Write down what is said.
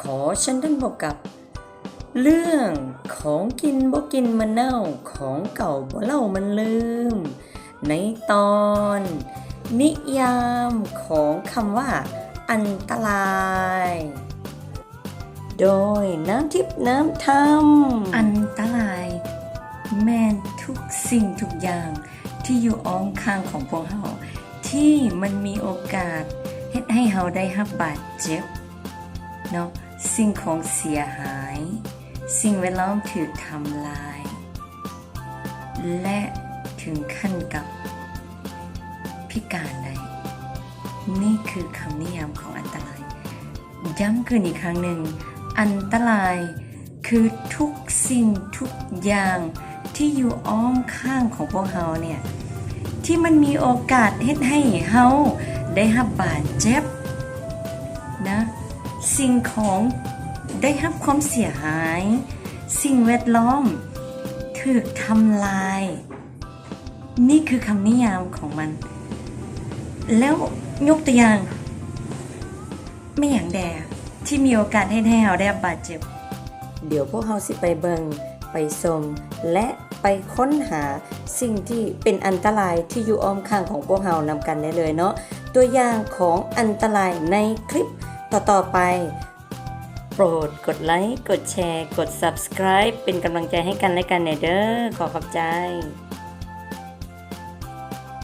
ຂໍເຊີນທ່ານພົບກັບເລື່ອງຂອງກິນບໍ່ກິນມັນເນົ່າ ຂອງເກົ່າບໍ່ເລົ່າມັນລືມ ໃນຕອນນິຍາມຂອງຄຳວ່າອັນຕະລາຍ ໂດຍ ນ້ຳທິບ ນ້ຳທຳ. ອັນຕະລາຍແມ່ນທຸກສິ່ງທຸກຢ່າງທີ່ຢູ່ອ້ອມຂ້າງຂອງພວກເຮົາ ທີ່ມັນມີໂອກາດເຮັດໃຫ້ເຮົາໄດ້ຮັບບາດເຈັບເນາະ, ສິ່ງຂອງເສຍຫາຍ, ສິ່ງແວດລ້ອມຖືກທຳລາຍ ແລະ ເຖິງຂັ້ນກັບພິການໄດ້. ນີ້ຄືຄຳນິຍາມຂອງອັນຕະລາຍ. ຢ້ຳຄືນອີກຄັ້ງໜຶ່ງ, ອັນຕະລາຍຄືທຸກສິ່ງທຸກຢ່າງທີ່ຢູ່ອ້ອມຂ້າງຂອງພວກເຮົາເນ່ຍ ທີ່ມັນມີໂອກາດເຮັດໃຫ້ເຮົາໄດ້ຮັບບາດເຈັບນະ, ສິ່ງຂອງໄດ້ຮັບຄວາມເສຍຫາຍ, ສິ່ງແວດລ້ອມຖືກທຳລາຍ. ນີ້ຄືຄຳນິຍາມຂອງມັນ. ແລ້ວຍົກຕົວຢ່າງ ແມ່ນຫຍັງແດ່ທີ່ມີໂອກາດເຮັດໃຫ້ເຮົາໄດ້ຮັບບາດເຈັບ? ດຽວພວກເຮົາຊິໄປເບິ່ງ, ໄປຊົມ ແລະ ໄປຄົ້ນຫາສິ່ງທີ່ເປັນອັນຕະລາຍທີ່ຢູ່ອ້ອມຂ້າງຂອງພວກເຮົານຳກັນໄດ້ເລີຍເນາະ. ຕົວຢ່າງຂອງອັນຕະລາຍໃນຄລິບຕໍ່ໆໄປ. ໂປດກົດໄລ, ກົດແຊ, ກົດ Subscribe ເປັນກຳລັງໃຈໃຫ້ກັນແລະກັນແດ່ເດີ. ຂໍຂອບໃຈ.